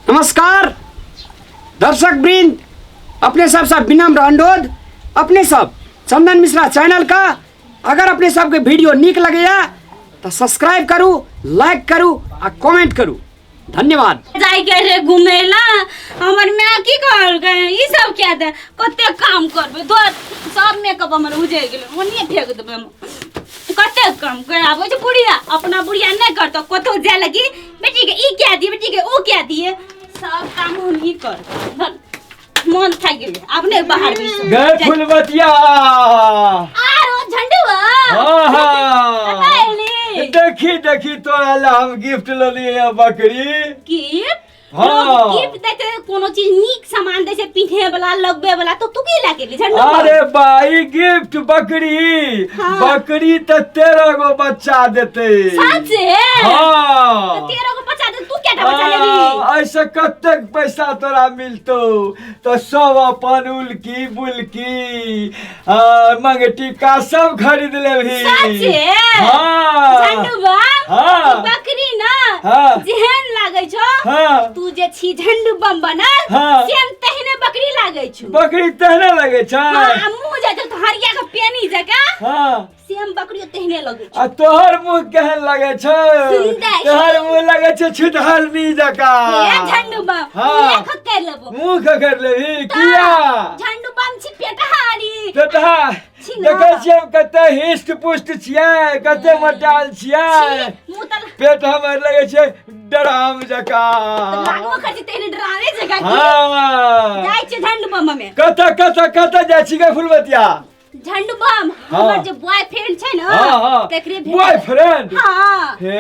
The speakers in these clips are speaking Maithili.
नमस्कार दर्शक वृंद, अपने सब सब विनम्र अनुरोध, अपने सब चंदन मिश्रा चैनल का अगर अपने सबके वीडियो नीक लगैया तो सब्सक्राइब करू, लाइक करू आ कमेंट करू। धन्यवाद। जाय के रे घूमे ला, हमर माय की कहलकै ई सब क्या दे, कते काम करबै तोर, सब मेकअप हमर उजरि गेलै, ओनिए फेंक देबै हम। कते काम कर आबै छै बुढ़िया, अपना बुढ़िया नहि करतौ, कतौ जाय लगी बेटी के ई क्या दिए, बेटी के ओ क्या दिए, सब काम हमही कर। मन थाकि गेलै, आब नहि बाहर बैसब। गए फुलबतिया। आरो झंडुआ। हाँ हाँ। कतऽ एली? देखी देखी तोरा ला हम गिफ्ट लेलियै बकरी। गिफ्ट? हाँ। लोग गिफ्ट दै छै, कोनो चीज नीक सामान दै छै, पिन्हे वाला लगबे वाला, तो तू की लए गेली झंडू? अरे भाई गिफ्ट बकरी। हाँ। बकरी तऽ 13 गो बच्चा देतै। सच्चे? हाँ। तो 13 गो बच्चा दे, तू केटा बच्चा लेबी? हाँ, ऐसे कतेक पैसा तोरा मिलतौ तऽ सब अपन उल्की बुल्की मंगटीका सब खरीद लेबही। सच्चे? हाँ। झंडू बम? हाँ। ई बकरी ना हाँ। जेहन लागै छौ, हाँ। तू जे छी झंडू बम बनल, हाँ। सेम तेहने बकरी लागै छौ। बकरी तेहने लगै छै? हाँ, आ मुँह जे छौ तो हरिया के पेनी जकाँ। हाँ। सेम बकरी तेहने लगै छौ। आ तोहर मुँह केहन लगै छौ? सुंदर। तोहर मुँह लगै छै छुटहलनी जकाँ। हे झंडू बम, हाँ। मुँह खकर लेबो। मुँह खकर लेबही? किया? झंडू बम छी पेटहारी। पेटहा? छी ना। देखै छियै हम कते हिष्ट पुष्ट छियै, कते मोटायल छियै। छी, मुँह तऽ पेट हमर लगै छै डराम जकाँ। लागबो करै छै तेहने डरावे जकाँ की। हाँ। जाइ छै झंडू बम में। कतऽ कतऽ कतऽ जाइ छी गे फुलबतिया? झंडू बम, हाँ। हमर जे बॉयफ्रेंड छै ना, हाँ, हाँ। तकरे भेट। बॉयफ्रेंड? हाँ। हे,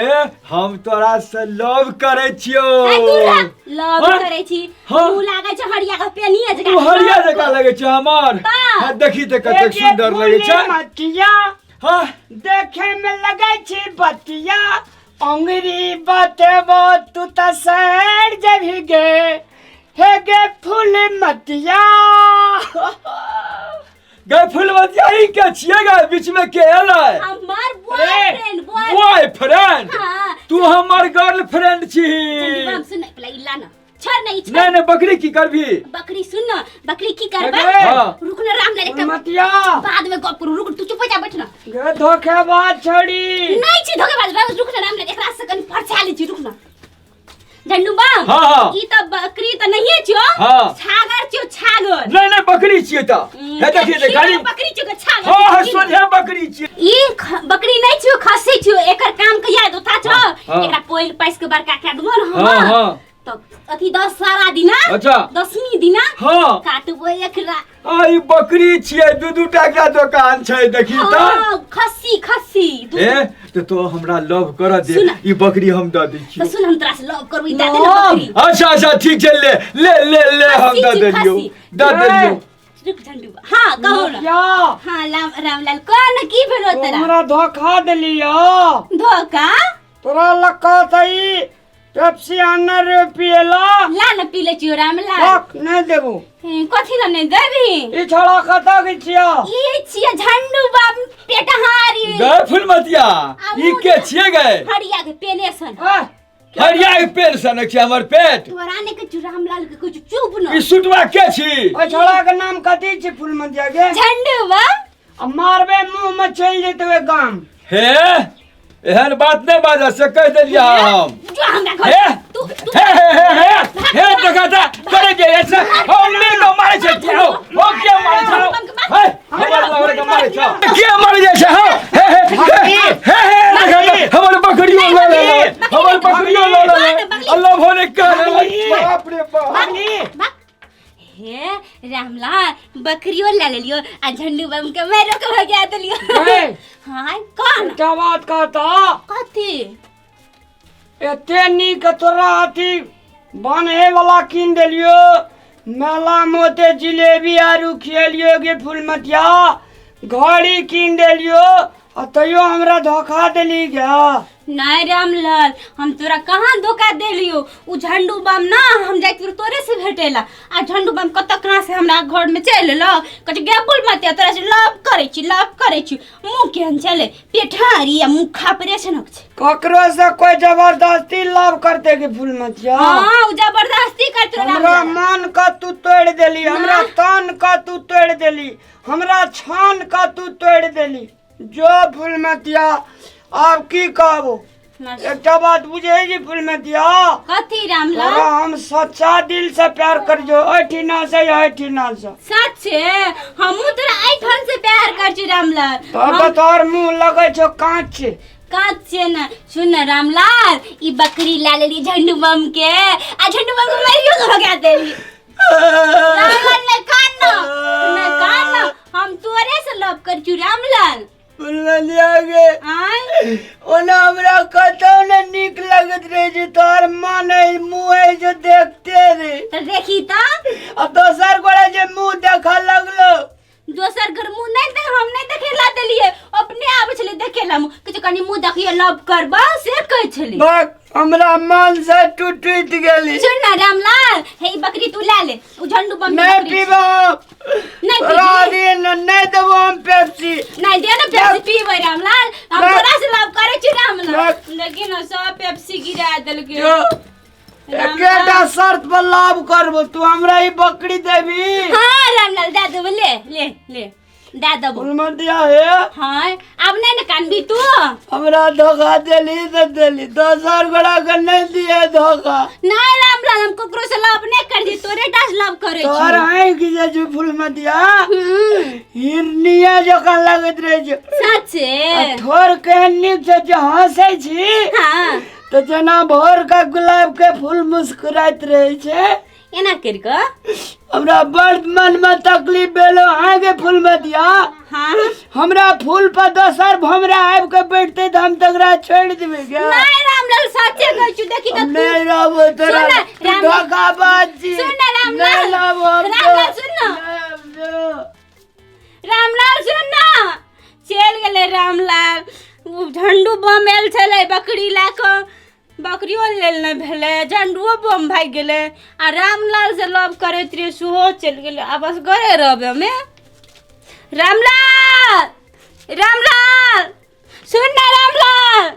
हम तोरा से लव करै छियौ। ए, दूर रह, लव हाँ? करै छी। हाँ। तू लागै छै हरिया के पेनिए जकाँ। तू हरिया जकाँ लगै छै हमर। हाँ। हाँ, देखी तऽ कतेक सुंदर लगै छै। मतिया। हाँ। देखे में लगै छी बतिया, अंगरी बतेबो तू तऽ सैर जेबही गे, हे गे फूल मतिया। गए फुलवतिया, ई के छियै गे? बीच में के एलै? हमर बॉयफ्रेंड। Boy boyfriend? हाँ। तू हमर गर्लफ्रेंड छी। बम सुन, पहले ई ला ना, छोड़ नहीं, छोड़। नहीं नहीं, बकरी की करबी? बकरी सुन ना, बकरी की करबे? हाँ। रुक ना राम लाल, एक मतिया। बाद में गप करू, रुक तू चुप हो जा, बैठ ना। गे धोखेबाज छोड़ी। नहीं छी धोखेबाज, रुक ना राम लाल, एकरा से कनी फरछा लै छी, रुक ना झंडू बम। हाँ, हाँ। ई त बकरी त नहिए छियो। हाँ। छागर छियो, छागर। नहीं नहीं, बकरी छियै त। हे देखिए, देखिए, खाली बकरी छियो के छागर? हाँ, हाँ, छियो। सोझे बकरी छियै। ई बकरी नहीं छियो, खस्सी छियो। एकर काम कहिया दोथा छो? हाँ। एकरा पोइल पाइस के बड़का कए देबो न हम। हाँ, हाँ। तो अथी दशहरा दिना, अच्छा। दशमी दिना, हाँ। काटबो एकरा। आ ई बकरी छियै, दू दू टा के दोकान छै, देखी त। हाँ, खस्सी, खस्सी, दू। ए तो तो हमरा लव कर दे। सुन। ई बकरी हम द दै तो छियौ। सुन, हम तोरा से लव करबो, ई दे दे ना बकरी। अच्छा अच्छा, ठीक छै, ले ले ले ले, हम खस्सी द छी, देलियौ। खस्सी। द देलियौ। रुक झंडू, हाँ कहो ना। मतिया। हाँ राम रामलाल, कौन की भेलो तू तोरा? हमरा धोखा देलियो। धोखा? तोरा लक्का तई पेप्सी आनर रे पिएला। ला न पी ले छियो रामलाल। बक नहीं देबो। हे, कथी ला नहीं देबी? ई छोड़ा कतऽ के छियो? ई छियो झंडू बम पेटहारी। गए फुलमतिया, आ ई के छियै गए? हरिया के पेने सन। आह, हरिया के पेड़ सन छै हमर पेट। तोरा ने के रामलाल के कुछ चुप न। ई सुटवा के छी? ओइ छोड़ा के नाम कथी छी फुलमतिया के? झंडू बम। आ मारबे मुंह में चलि जेतै गाम। हे, एहन बात नहि बाजऽ से कहि देलियै हम। जो हमरा घर। हे। तू तू हे हे हे हे हे, देखा था करे जे ऐसे हम मिल के मारे छै के हो हो, के मारे छै हे? हमर लवर के मारे छै के? मारे जाइ छै? हो हे हे हे हे हे, देखा था हमर बकरियो ल ले, हमर बकरियो ल ले। अल्लाह भोले कर, बाप रे बाप। हे रामलाल, बकरियो ले लेलियो आ झंडू बम के मारो के भगा देलियो। हे। हाँ कौन? एकटा बात कहता। कथी? एते नीक तोरा अथी बान्हे वाला कीन देलियो, मेला में ओते जिलेबी आरू खियलियो गे फुलमतिया, घड़ी कीन देलियो आ तैयो हमरा धोखा देली गया। नहीं रामलाल, हम तोरा कहाँ धोखा देलियो? उ झंडू बम ना हम जाइत रहो तोरे से भेटेला, आ झंडू बम कतऽ कहाँ से हमरा घर में चलि एलो, कहै गे बुल मत, तोरा से लव करै छी, लव करै छी। मुँह केहन छलै? पेठारी आ मुँह खापरे सनक छै। ककरो से कोई जबरदस्ती लव करते कि फुलमतिया? हाँ, उ जबरदस्ती देली, हमरा छान का तू तोड़ देली। जो फुलमतिया, आब की कहबो? एकटा बात बुझे जी फुलमतिया? कथी रामलाल? तोरा हम सच्चा दिल से प्यार करियो, एहिठिना से एहिठिना से। सच्चे हमहूँ तोरा एहिठाम से प्यार कर छी रामलाल। तब तऽ तोहर मुँह लगै छौ काँच। काँच छै ने। सुन ने रामलाल, ई बकरी ला लेली झंडू बम के, आ झंडू बम के मारियो के भगा देली। रामलाल नहीं कान ना, नहीं कान ना, हम तोरे से लव कर छी रामलाल। फुलमतिया गे, आय ओना हमरा कतौ ने नीक लगैत रहे छै, तोहर मन है मुँह है जो देखते रे। तऽ देखी तऽ आ दोसर गोरा जे मुँह देखऽ लगलो। दोसर घर मुँह नहीं देख, हम नहीं देखेला देलिए, अपने आबै छलै देखेला मुँह, कहै छै कनी मुँह देखियो लव करबा से कहै छलै। बक हमरा मन से टूट गेली। सुन ना रामलाल, हे ई बकरी तू ला ले, उ झंडू बम के नहीं बकरी। पीबो। नहीं तोरा पीबी? दिन नहीं देबो हम पेप्सी। नहीं दे ना पेप्सी पीबै रामलाल, हम नहीं। तोरा से लव करै छी रामलाल। नहीं। लेकिन सब पेप्सी गिरा देलकै। जो एकेटा शर्त पर लाभ करबो, तू हमरा ई बकरी देबी? हाँ रामलाल दे देबो, ले ले ले दे देबो। फुलमतिया हे, हाँ आब नहीं ने कानबी तू? हमरा धोखा देली तऽ देली, दोसर गोरा के नहीं दिए धोखा। नहीं रामलाल, हम ककरो से लव नहीं कर दी, तोरे टा से लव करै छी। तोहर आँखि जे छै फुलमतिया, हिरनिया जकाँ लगैत रहै छै। सच्चे? आ ठोर केहन नीक छै, जे हँसै छी हाँ तऽ जेना भोर के गुलाब के फूल मुस्कुराइत रहै छै एना करि कऽ। हमरा बड़ मन में तकलीफ भेलो अहाँके फुलमतिया। हाँ हमरा फूल पर दोसर भमरा आबि के बैठते तऽ हम तकरा छोड़ि देबै गे? नहीं रामलाल, सच्चे कहै छी, देखी तऽ हम नहीं रहबो तोरा, सुन ना, तू राम- धोखाबाज छी। सुन ना, रामलाल। नहीं रहबो हम तो। रामलाल, सुन ना। नहीं रहबो। रामलाल सुन ना, चलि गेलै रामलाल। ओ झंडू बम आयल छलै बकरी लए कऽ, बकरियो लेल नहि भेलै, झंडुओ बम भागि गेलै, आ रामलाल से लव करैत रहियै सेहो चलि गेलै। आब असगरे रहबै हमे। रामलाल, रामलाल सुन ना रामलाल।